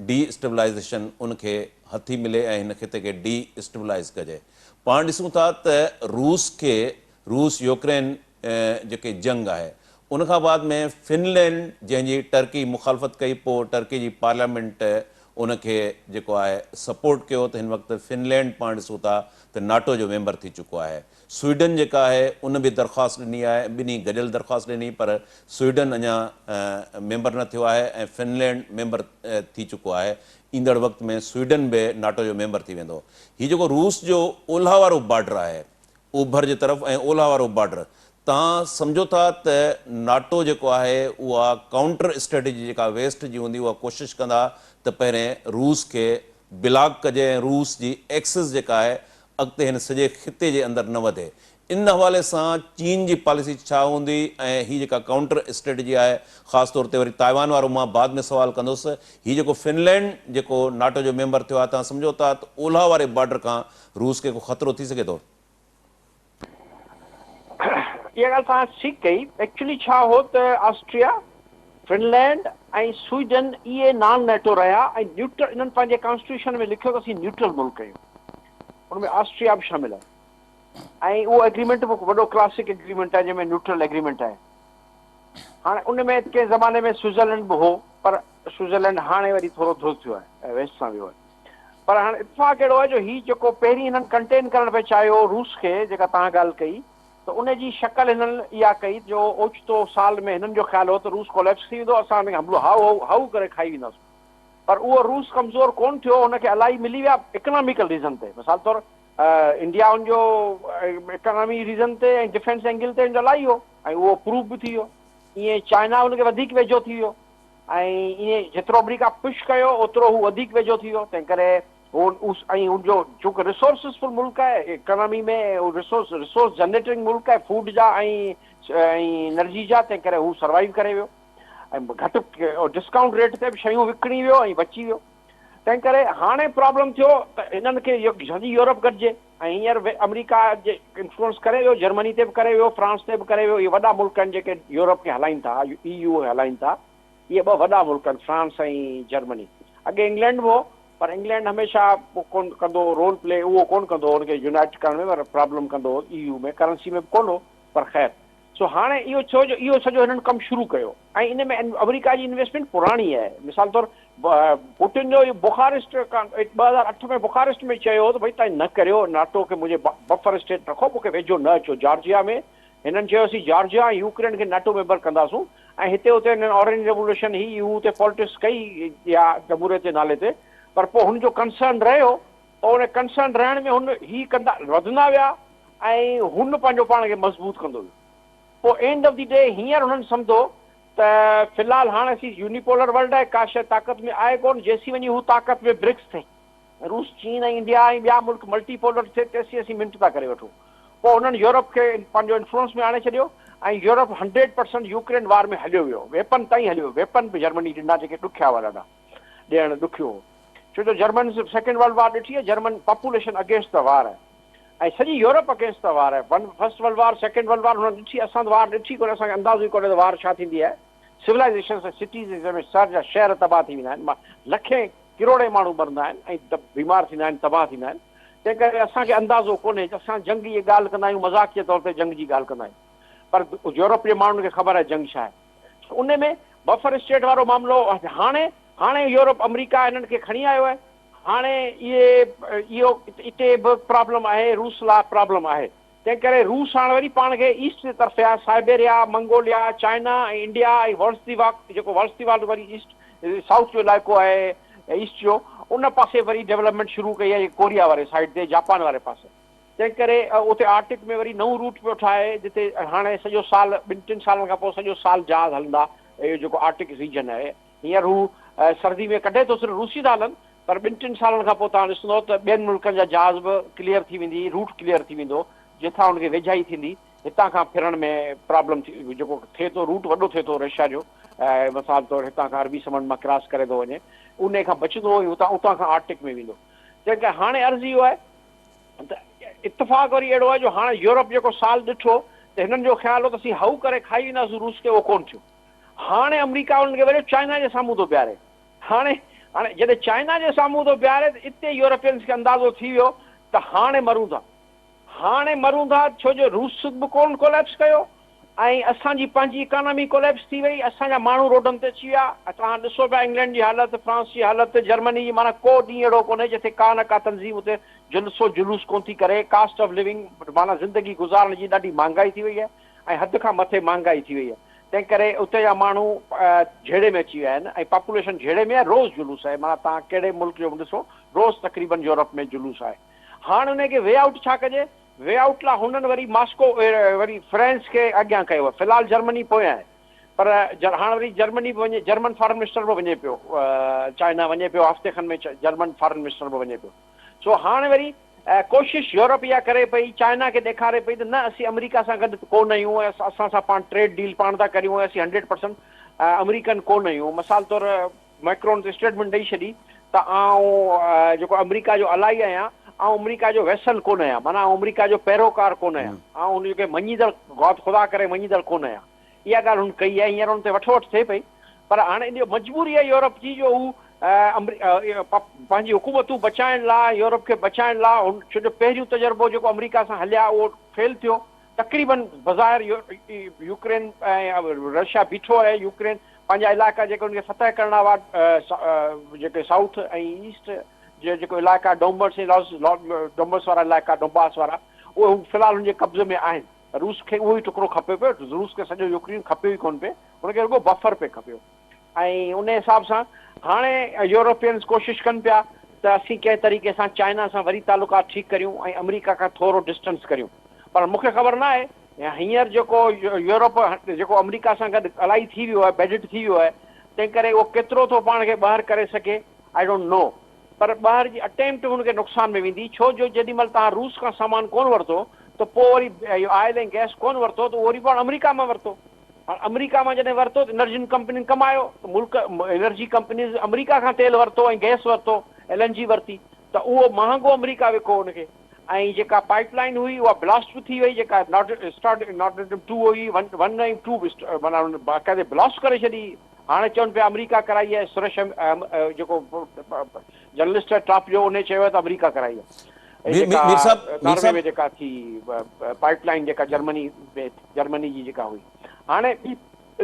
ڊي اسٽيبلائيزيشن ان کي هٿي ملي ۽ هن خطي کي ڊي اسٽيبلائيز ڪجي. پاڻ ڏسون ٿا ته روس کي روس يوڪرين جيڪي جنگ آهي ان کان بعد ۾ فنلينڊ جنهن جي ٽرڪي مخالفت ڪئي پوء ٽرڪي جي پارليامينٽ ان کي جيڪو آهي سپورٽ ڪيو ته هن وقت فنلينڊ پاڻ ڏسون ٿا ته ناٽو جو ميمبر ٿي چڪو آهي. سوئيڊن جيڪا آهي ان به درخواست ڏني آهي ٻنهي گڏيل درخواست ڏني پر سوئيڊن اڃا ميمبر نه ٿيو آهي ۽ فنلينڊ ميمبر ٿي چڪو آهي ايندڙ وقت ۾ سوئيڊن به ناٽو جو ميمبر ٿي ويندو. هي جيڪو روس جو اولهه وارو بارڊر آهي اوڀر جي طرف ۽ اولهه وارو بارڊر توهان سمجهو ٿا ته ناٽو جيڪو آهي اها ڪائونٽر اسٽريٽجي جيڪا ويسٽ جي هوندي اها ڪوشش ڪندا ته پهرين روس کي بلاڪ ڪجي ۽ روس جي ايڪسس جيڪا آهي اڳتي هن سڄي خطي جي اندر نه وڌي ان حوالي سان چين جي پاليسي ڇا هوندي ۽ هي جيڪا ڪائونٽر اسٽريٽجي آهي خاص طور تي وري تائيوان وارو مان بعد ۾ سوال ڪندس هي جيڪو فنلينڊ جيڪو ناٽو جو ميمبر ٿيو آهي توهان سمجهو ٿا ته اولهه واري بارڊر کان روس کي ڪو خطرو ٿي سگهي ٿو؟ اها ڳالهه توهان ٺيڪ ڪئي. ايڪچولي ڇا هو ته آسٽريا، فنلينڊ ۽ سوئيڊن اهي نان نيٽو رهيا ۽ نيوٽرل انهن پنهنجي ڪانسٽيٽيوشن ۾ لکيو ته اسين نيوٽرل ملڪ آهيون. ان ۾ آسٽريا به شامل آهي ۽ اهو ايگريمينٽ به وڏو ڪلاسڪ ايگريمينٽ آهي جنهن ۾ نيوٽرل ايگريمينٽ آهي. هاڻي ان ۾ ڪنهن زماني ۾ سوئٽزرلينڊ به هو پر سوئٽزرلينڊ هاڻي وري ٿورو ڌر ٿيو آهي ۽ ويسٽ سان ويو آهي. پر هاڻ اتفاق اهڙو آهي جو هي جيڪو پهرين هنن ڪنٽين ڪرڻ پئي چاهيو روس کي جيڪا توهان ڳالهه ڪئي ته ان جي شڪل هنن اها ڪئي جو اوچتو سال ۾ هنن جو خيال هو ته روس ڪوليپس ٿي ويندو اسان هن کي حملو هائو هائو هائو ڪري کائي وينداسون پر اهو روس ڪمزور ڪونه ٿيو هن کي الائي ملي ويا اڪناميڪل ريزن تي مثال طور انڊيا ان جو اڪانامي ريزن تي ۽ ڊفينس اينگل تي ان جو الائي هو ۽ اهو پروف به ٿي ويو ائين چائنا ان کي وڌيڪ ويجهو ٿي ويو ۽ ائين جيترو آمريڪا پش ڪيو اوترو هو وڌيڪ ويجهو ٿي ويو تنهن ڪري هو ۽ ان جو چونڪه ريسورسز فل ملڪ آهي اڪانامي ۾ ريسورس ريسورس جنريٽنگ ملڪ آهي فوڊ جا ۽ ۽ انرجي جا تنهن ڪري هو سروائيو ڪري ويو ۽ گهٽ ڊسڪائونٽ ريٽ تي به شيون وڪڻي ويو ۽ بچي ويو تنهن ڪري هاڻي پرابلم ٿيو ته هنن کي سڄي يورپ گڏجي ۽ هينئر آمريڪا جي انفلوئنس ڪري ويو جرمني تي به ڪري ويو فرانس تي به ڪري ويو اهي وڏا ملڪ آهن جيڪي يورپ کي هلائين ٿا اي يو کي هلائين ٿا اهي ٻه وڏا ملڪ آهن فرانس ۽ جرمني اڳي انگلينڊ به هو پر انگلينڊ هميشه ڪون ڪندو هو رول پلي اهو ڪون ڪندو هو ان کي يونائيٽ ڪرڻ ۾ پر پرابلم ڪندو هو اي يو ۾ ڪرنسي ۾ به ڪون هو پر خير سو هاڻي اهو ٿيو جو اهو سڄو هنن ڪم شروع ڪيو ۽ ان ۾ آمريڪا جي انويسٽمينٽ پراڻي آهي. مثال طور پوٽن جو اهو بخارسٽ 2008 ۾ بخارسٽ ۾ چيو هو ته ڀئي توهين نه ڪريو ناٽو کي منهنجي بفر اسٽيٽ رکو مون کي ويجهو نه اچو جارجيا ۾ هنن چيو اسين جارجيا ۽ يوڪرين کي ناٽو ميمبر ڪنداسون ۽ هتي اتي هنن اورينج ريولوشن هي هو تي پالٽڪس ڪئي يا جمهوريت جي نالي تي پر پوء هن جو ڪنسرن رهيو پوء ان ڪنسرن رهڻ ۾ هن هي ڪندا وڌندا ويا ۽ هن پنهنجو پاڻ کي مضبوط ڪندو ويو. پوء اينڊ آف the D هينئر هنن سمڌو ته في الحال هاڻ اسين يوني پولر ورلڊ آهي ڪا شيء طاقت ۾ آهي ڪونه جيسين وڃي هو طاقت ۾ برڪس ٿئي روس چين ۽ انڊيا ۽ ٻيا ملڪ ملٽي پولر ٿئي تيسين اسين منٽ ٿا ڪري وٺون. پوء هنن يورپ کي پنهنجو انفلوئنس ۾ آڻي ڇڏيو ۽ يورپ هنڊريڊ پرسنٽ يوڪرين وار ۾ هليو ويو ويپن تائين هليو ويو ويپن به جرمني ڏنا جيڪي ڏکيا هئا ڏاڍا ڏيڻ ڏکيو هو ڇو جو جرمنز سيڪنڊ ورلڊ وار ڏٺي آهي جرمن پاپوليشن اگينسٽ the وار آهي ۽ سڄي يورپ اگينسٽ the وار آهي one first world war second world war هنن ڏٺي اسان ته وار ڏٺي ڪونهي اسان کي اندازو ئي ڪونهي ته وار ڇا ٿيندي آهي سولائيزيشنس ۽ سٽيز جنهن ۾ شهر جا شهر تباهه ٿي ويندا آهن لکين ڪروڙين ماڻهو مرندا آهن ۽ بيمار ٿيندا آهن تباهه ٿيندا آهن تنهن ڪري اسان کي اندازو ڪونهي اسان جنگ جي ڳالهه ڪندا آهيون مذاق جي طور تي جنگ جي ڳالهه ڪندا آهيون پر يورپ جي ماڻهن کي خبر آهي جنگ ڇا آهي ان ۾ بفر اسٽيٽ وارو معاملو هاڻي هاڻي يورپ آمريڪا هنن کي کڻي آيو آهي هاڻي اهي اهو اتي به پرابلم آهي روس لاء پرابلم آهي تنهن ڪري روس هاڻ وري پاڻ کي ايسٽ جي طرف يا Siberia Mongolia China ۽ India ۽ ولس the walk جيڪو ولس the walk وري ايسٽ سائوٿ جو علائقو آهي ايسٽ جو ان پاسي وري ڊولپمينٽ شروع ڪئي آهي ڪوريا واري سائيڊ تي جاپان واري پاسي تنهن ڪري اتي آرٽڪ ۾ وري نئون روٽ پيو ٺاهي جتي هاڻي سڄو سال ٻن ٽن سالن کان پوء سڄو سال جهاز هلندا اهو جيڪو آرٽڪ ريجن آهي هينئر هو سردي ۾ ڪڍي ٿو صرف روسي ٿا هلن پر ٻن ٽن سالن کان پوء توهان ڏسندو ته ٻين ملڪن جا جهاز به ڪليئر ٿي ويندي روٽ ڪليئر ٿي ويندو جتان هن کي ويجهائي ٿيندي هتان کان ڦرڻ ۾ پرابلم ٿي جيڪو ٿئي ٿو روٽ وڏو ٿئي ٿو رشيا جو مثال طور هتان کان عربي سمنڊ مان ڪراس ڪري ٿو وڃي انهي کان بچندو ۽ هتان اتان کان آرٽڪ ۾ ويندو تنهن ڪري هاڻي عرض اهو آهي ته اتفاق وري اهڙو آهي جو هاڻي يورپ جيڪو سال ڏٺو ته هنن جو خيال هو ته اسين هائو ڪري کائي وينداسون روس کي اهو ڪونه ٿيو. هاڻي آمريڪا انهن کي وري چائنا جي سامهون ٿو بيهاري. هاڻي هاڻي جڏهن چائنا جي سامهون ٿو بيهاري ته اتي يورپينز کي اندازو ٿي ويو ته هاڻي مرون ٿا. هاڻي مرون ٿا ڇو جو روس به ڪونه ڪوليپس ڪيو ۽ اسان جي پنهنجي اڪانامي ڪوليپس ٿي وئي، اسان جا ماڻهو روڊن تي اچي ويا، توهان ڏسو پيا انگلينڊ جي حالت، فرانس جي حالت، جرمني جي معنيٰ ڪو ڏينهن اهڙو ڪونهي جتي ڪا نه ڪا تنظيم اتي جلسو جلوس ڪونه ٿي ڪري، ڪاسٽ آف لونگ معنيٰ زندگي گذارڻ جي ڏاڍي مهانگائي ٿي وئي آهي ۽ حد کان مٿي مهانگائي ٿي وئي آهي تنهن ڪري اتي جا ماڻهو جهيڙي ۾ اچي ويا آهن ۽ پاپوليشن جهيڙي ۾ آهي، روز جلوس آهي معنيٰ توهان ڪهڙي ملڪ جو به ڏسو روز تقريبن يورپ ۾ جلوس آهي. هاڻ انهي کي وي آئوٽ ڇا ڪجي؟ وي آئوٽ لاء هنن وري ماسڪو وري فرانس کي اڳيان ڪيو آهي. في الحال جرمني پويان آهي پر هاڻ وري جرمني به وڃي جرمن فارن منسٽر به وڃي پيو چائنا وڃي پيو هفتي کن ۾ جرمن فارن منسٽر به وڃي پيو سو هاڻ وري ڪوشش يورپ اها ڪري پئي چائنا کي ڏيکاري پئي ته نه اسين آمريڪا سان گڏ ڪو نه آهيون ۽ اسان سان پاڻ ٽريڊ ڊيل پاڻ ٿا ڪريون ۽ اسين 100% آمريڪن ڪو نه آهيون مثال طور ميڪرون ته اسٽيٽمينٽ ڏئي ڇڏي ته آئون جيڪو آمريڪا جو الائي آهيان، آئون آمريڪا جو ويسل ڪونه آهيان، معنيٰ آئون آمريڪا جو پيروڪار ڪونه آهيان، آئون هن کي مڃيندڙ گاڊ خدا ڪري مڃيندڙ ڪونه آهيان. اها ڳالهه هن ڪئي آهي، هينئر ان تي وٺ وٺ ٿئي پئي، پر هاڻي ان جو مجبوري آهي يورپ جي جو هو پنهنجي حڪومتون بچائڻ لاء يورپ کي بچائڻ لاء هن ڇو جو پهريون تجربو جيڪو آمريڪا سان هليا اهو فيل ٿيو، تقريبن بظاهر يوڪرين ۽ رشيا بيٺو آهي، يوڪرين پنهنجا علائقا جيڪي ان کي فتح ڪرڻا هئا جيڪي سائوٿ ۽ ايسٽ جي جيڪو علائقا ڊومبرس ۽ ڊومبرس وارا علائقا ڊومباس وارا اهي هو في الحال هن جي قبضي ۾ آهن روس کي اهو ئي ٽڪرو کپي پيو روس کي سڄو يوڪرين کپيو ئي ڪونه پئي هن کي رڳو بفر پئي کپيو ۽ ان حساب سان هاڻي يورپينز ڪوشش ڪن پيا ته اسين ڪنهن طريقي سان چائنا سان وري تعلقات ٺيڪ ڪريون ۽ آمريڪا کان ٿورو ڊسٽنس ڪريون پر مون کي خبر نه آهي هينئر جيڪو يورپ جيڪو آمريڪا سان گڏ الائي ٿي ويو آهي بيڊٽ ٿي ويو آهي تنهن ڪري اهو ڪيترو ٿو پاڻ کي ٻاهر ڪري سگهي I don't know پر ٻاهر جي اٽيمپٽ هن کي نقصان ۾ ويندي ڇو جو جيڏي مهل توهان روس کان سامان ڪونه ورتو ته پوء وري اهو آئل ۽ گئس ڪونه ورتو ته اهو وري پاڻ آمريڪا مان ورتو هاڻ آمريڪا مان جڏهن ورتو ته انرجين ڪمپنين ڪمايو ته ملڪ انرجي ڪمپنيز آمريڪا کان تيل ورتو ۽ گئس ورتو ايل اين جي ورتي ته اهو مهانگو آمريڪا وڪو ان کي ۽ جيڪا پائيپ لائين هئي اها بلاسٽ به ٿي وئي جيڪا نارڊ اسٽارٽ نارڊ اسٽريم 2 هئي 1 ۽ 2 به معنيٰ باقاعدي بلاسٽ ڪري ڇڏي هاڻي چون پيا آمريڪا ڪرائي آهي سرش جيڪو جرنلسٽ آهي ٽاپ جو انهي چيو آهي ته آمريڪا ڪرائي آهي جيڪا ناروي ۾ جيڪا ٿي پائيپ لائين جيڪا جرمني ۾ جرمني جي جيڪا هئي هاڻي ٻي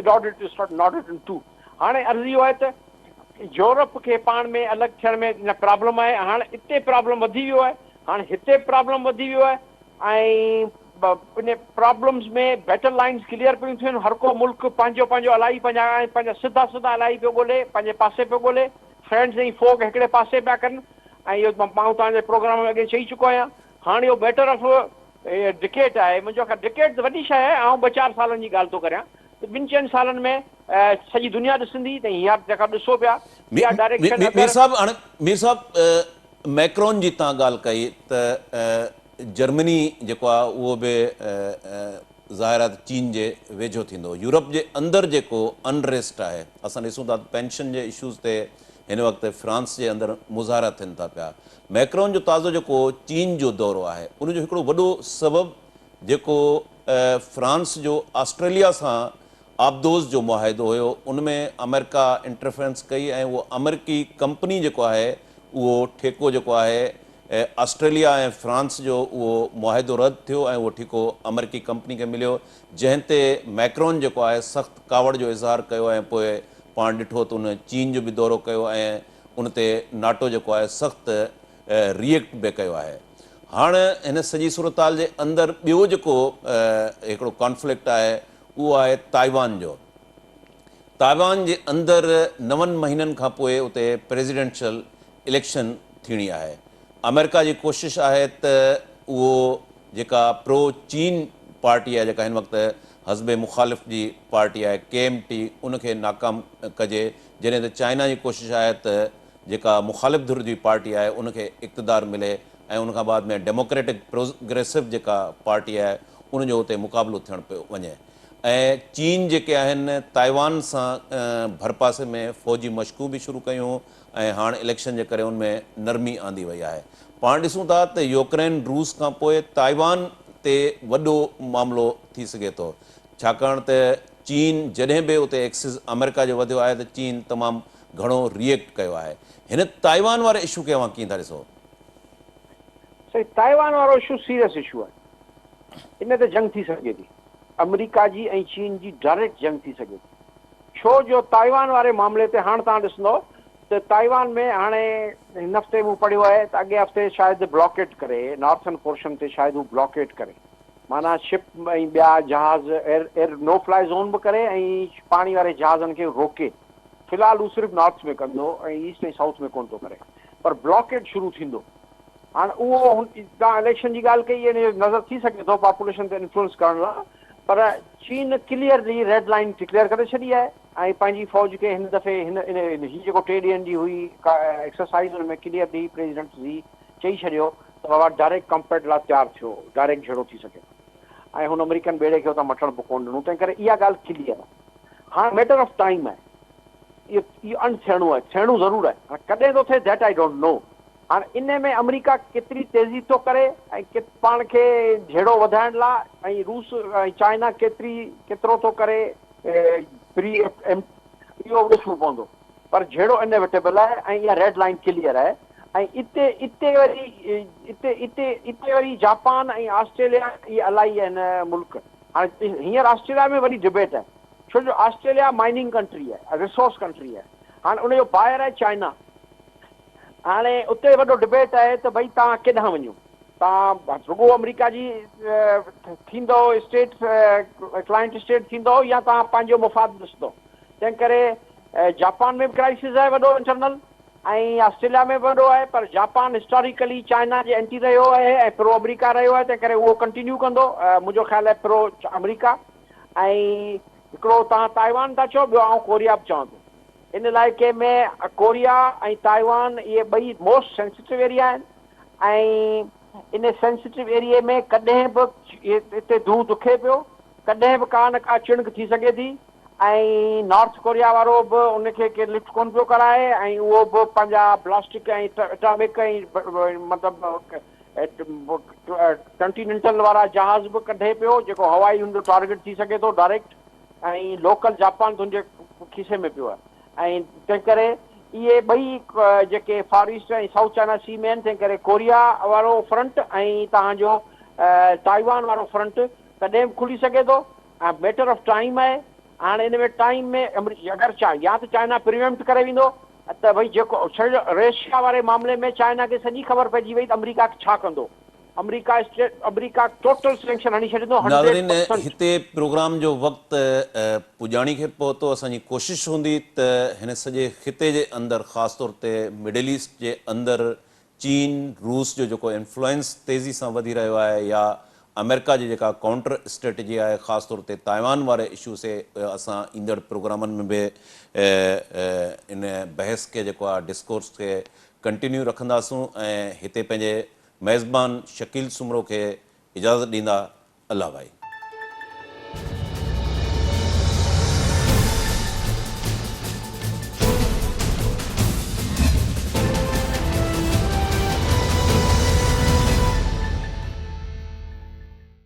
نارڊ اسٽريم 2 هاڻي عرض اهو آهي ته يورپ کي پاڻ ۾ الڳ ٿيڻ ۾ نه پرابلم آهي هاڻ اتي پرابلم وڌي ويو آهي هاڻ هتي پرابلم وڌي ويو آهي ۽ ان پرابلمز ۾ بيٽل لائنز ڪليئر پيون ٿين هر ڪو ملڪ پنهنجو پنهنجو الائي پنهنجا پنهنجا سڌا سڌا الائي پيو ڳولي پنهنجي پاسي پيو ڳولي فرينڊز ۽ فو کي هڪڙي پاسي پيا ڪن ۽ اهو مان توهان جي پروگرام ۾ اڳي چئي چڪو آهيان هاڻ اهو ميٽر آف ڊڪيٽ آهي منهنجو خيال ڊڪيٽ ته وڏي شيء آهي آئون ٻه چار سالن جي ڳالهه ٿو ڪريان ته ٻن چئن سالن ۾ سڄي دنيا ڏسندي ته هينئر جيڪا ڏسو پيا اها ڊائريڪشن اگر مير صاحب هاڻي مير صاحب ميڪرون جي تان ڳالهه ڪئي ته جرمني جيڪو آهي اهو به ظاهر آهي ته چين جي ويجهو ٿيندو يورپ جي اندر جيڪو انريسٽ آهي اسان ڏسون ٿا ته پينشن جي اشوز تي هن وقت فرانس جي اندر مظاهرا ٿين ٿا پيا ميڪرون جو تازو جيڪو چين جو دورو آهي ان جو هڪڙو وڏو سبب جيڪو فرانس جو آسٽريليا سان آبدوز جو معاهدو هيو ان ۾ آمريڪا انٽرفرنس ڪئي ۽ اهو آمريڪي ڪمپني جيڪو آهي اهو ٺيڪو جيڪو آهي آسٽريليا ۽ فرانس جو اهو معاهدو رد ٿيو ۽ اهو ٺيڪو آمريڪي ڪمپني کي مليو جنهن تي ميڪرون جيڪو آهي سخت ڪاوڙ جو اظهار ڪيو ۽ پوء پاڻ ڏٺو ته ان چين جو به دورو ڪيو ۽ ان تي ناٽو جيڪو آهي سخت ري ايڪٽ به ڪيو آهي. هاڻ هن سڄي صورتحال جي اندر ٻيو جيڪو هڪڙو ڪانفلڪٽ آهي اهو آهي تائيوان جو. تائيوان جي اندر نون مهينن کان پوء اتي پريزيڊنشل اليڪشن ٿيڻي آهي. آمريڪا جي ڪوشش آهي ته اهو جيڪا پرو چين پارٽي آهي جيڪا هن وقت حزب مخالف جي پارٽي آهي ڪي ايم ٽي ان کي ناڪام ڪجي جڏهن ته چائنا جي ڪوشش آهي ته جيڪا مخالف ڌر جي پارٽي آهي ان کي اقتدار ملي ۽ ان کان بعد ۾ ڊيموڪريٽڪ پروگريسو جيڪا پارٽي آهي ان جو اتي مقابلو ٿيڻ پيو وڃي ۽ چين جيڪي آهن تائيوان سان ڀرپاسي ۾ فوجي مشقون به شروع ڪيون ۽ هاڻ اليڪشن جي ڪري ان ۾ نرمي آندي وئي آهي پاڻ ڏسون ٿا ته يوڪرين روس کان پوء تائيوان تي وڏو معاملو ٿي سگهي ٿو ڇاڪاڻ ته چين جڏهن به اتي ايڪسز آمريڪا جو وڌيو آهي ته چين تمام گهڻو ري ايڪٽ ڪيو آهي. هن تائيوان واري اشو کي اوهان ڪيئن ٿا ڏسو؟ سائين تائيوان وارو اشو سيريس اشو آهي ان تي جنگ ٿي سگهي ٿي. آمريڪا جي ۽ چين جي ڊائريڪٽ جنگ ٿي سگهي ٿي. ڇو جو تائيوان واري معاملي تي هاڻ توهان ڏسندؤ ته تائيوان ۾ هاڻي هن هفتي مون پڙهيو آهي ته اڳئين هفتي شايد بلاڪيڊ ڪري نارٿن پورشن تي شايد هو بلاڪيڊ ڪري معنيٰ شپ ۽ ٻيا جهاز air air no fly zone به ڪري ۽ پاڻي واري جهازن کي روڪي في الحال هو صرف نارٿ ۾ ڪندو ۽ ايسٽ ۽ سائوٿ ۾ ڪونه ٿو ڪري پر بلاڪيڊ شروع ٿيندو هاڻ اهو هن توهان اليڪشن جي ڳالهه ڪئي ان جو نظر ٿي سگهي ٿو پاپوليشن تي انفلوئنس ڪرڻ لاء پر چين ڪليئرلي ريڊ لائين ڊڪليئر ڪري ڇڏي آهي ۽ پنهنجي فوج کي هن دفعي هن هي جيڪو ٽي ڏينهن جي هئي ايڪسرسائيز ان ۾ ڪليئرلي پريزيڊنٽ زي چئي ڇڏيو ته بابا ڊائريڪٽ ڪمپيٽ لاء تيار ٿيو ڊائريڪٽ جهيڙو ٿي سگهي ٿو ۽ هن آمريڪن ٻيڙي کي اتان مٽڻ به ڪونه ڏنو تنهن ڪري اها ڳالهه ڪليئر آهي هاڻ ميٽر آف ٽائيم آهي اهو اهو اڻ ٿيڻو آهي ٿيڻو ضرور آهي هاڻ ڪڏهن ٿو ٿئي that I don't know هاڻ انهي ۾ آمريڪا ڪيتري تيزي ٿو ڪري ۽ پاڻ کي جهيڙو وڌائڻ لا ۽ روس ۽ چائنا ڪيتري ڪيترو ٿو ڪري پري اهو به ڏسڻو پوندو پر جهيڙو انيويٽيبل آهي ۽ اها ريڊ لائين ڪليئر آهي ۽ اتي اتي وري اتي اتي اتي وري جاپان ۽ آسٽريليا اهي الائي آهن ملڪ هاڻي هينئر آسٽريليا ۾ وڏي ڊبيٽ آهي ڇو جو آسٽريليا مائننگ ڪنٽري آهي ريسورس ڪنٽري آهي هاڻي ان جو بائر آهي چائنا هاڻي اتي وڏو ڊبيٽ آهي ته ڀئي توهان ڪيڏانهن وڃو؟ توهان رڳو آمريڪا جي ٿيندؤ اسٽيٽ ڪلائنٽ اسٽيٽ ٿيندؤ يا توهان پنهنجو مفاد ڏسندؤ؟ تنهن ڪري جاپان ۾ به ڪرائسز آهي وڏو انٽرنل ۽ آسٽريليا ۾ به وڏو آهي پر جاپان هسٽاريڪلي چائنا جي اينٽي رهيو آهي ۽ پرو آمريڪا رهيو آهي تنهن ڪري اهو ڪنٽينيو ڪندو منهنجو خيال آهي پرو آمريڪا ۽ هڪڙو توهان تائيوان ٿا چئو ٻيو آئون ڪوريا به چوان ٿو. ان علائقي ۾ ڪوريا ۽ تائيوان اهي ٻئي موسٽ سينسيٽو ايريا آهن ۽ ان سينسيٽو ايريي ۾ ڪڏهن به اتي دونهون دکي پيو ڪڏهن به ڪا نه ڪا چڻگ ٿي سگهي ٿي ۽ نارٿ ڪوريا وارو به ان کي ڪير لفٽ ڪونه پيو ڪرائي ۽ اهو به پنهنجا بلاسٽڪ ۽ اٽامڪ ۽ مطلب ڪنٽيننٽل وارا جهاز به ڪڍي پيو جيڪو هوائي ان جو ٽارگيٽ ٿي سگهي ٿو ڊائريڪٽ ۽ لوڪل جاپان تنهنجي کيسي ۾ پيو آهي ۽ تنهن ڪري اهي ٻئي جيڪي فار ايسٽ ۽ سائوٿ چائنا سي ۾ آهن تنهن ڪري ڪوريا وارو فرنٽ ۽ توهان جو تائيوان وارو فرنٽ ڪڏهن به کلي سگهي ٿو ۽ ميٽر آف ٽائيم آهي هاڻي ان ۾ ٽائيم ۾ اگر يا ته چائنا پريويمپٽ ڪري ويندو ته ڀئي جيڪو رشيا واري معاملي ۾ چائنا کي سڄي خبر پئجي وئي ته آمريڪا ڇا ڪندو آمريڪا اسٽيٽ آمريڪا ٽوٽل سينڪشن هڻي ڇڏيندو هنڊريڊ ناظرين پرسنٽ. هتي پروگرام جو وقت پڄاڻي کي پهتو اسان جي ڪوشش هوندي ته هن سڄي خطي جي اندر خاص طور تي مڊل ايسٽ جي اندر چين روس جو جيڪو انفلوئنس تيزي سان وڌي رهيو آهي يا آمريڪا جي جيڪا ڪائونٽر اسٽريٽجي آهي خاص طور تي تائيوان واري اشو سي اسان ايندڙ پروگرامن ۾ به ان بحث کي جيڪو آهي ڊسڪورس کي ڪنٽينيو رکنداسون ۽ هتي پنهنجي ميزبان شڪيل سومرو کي اجازت ڏيندا الله ڀائي.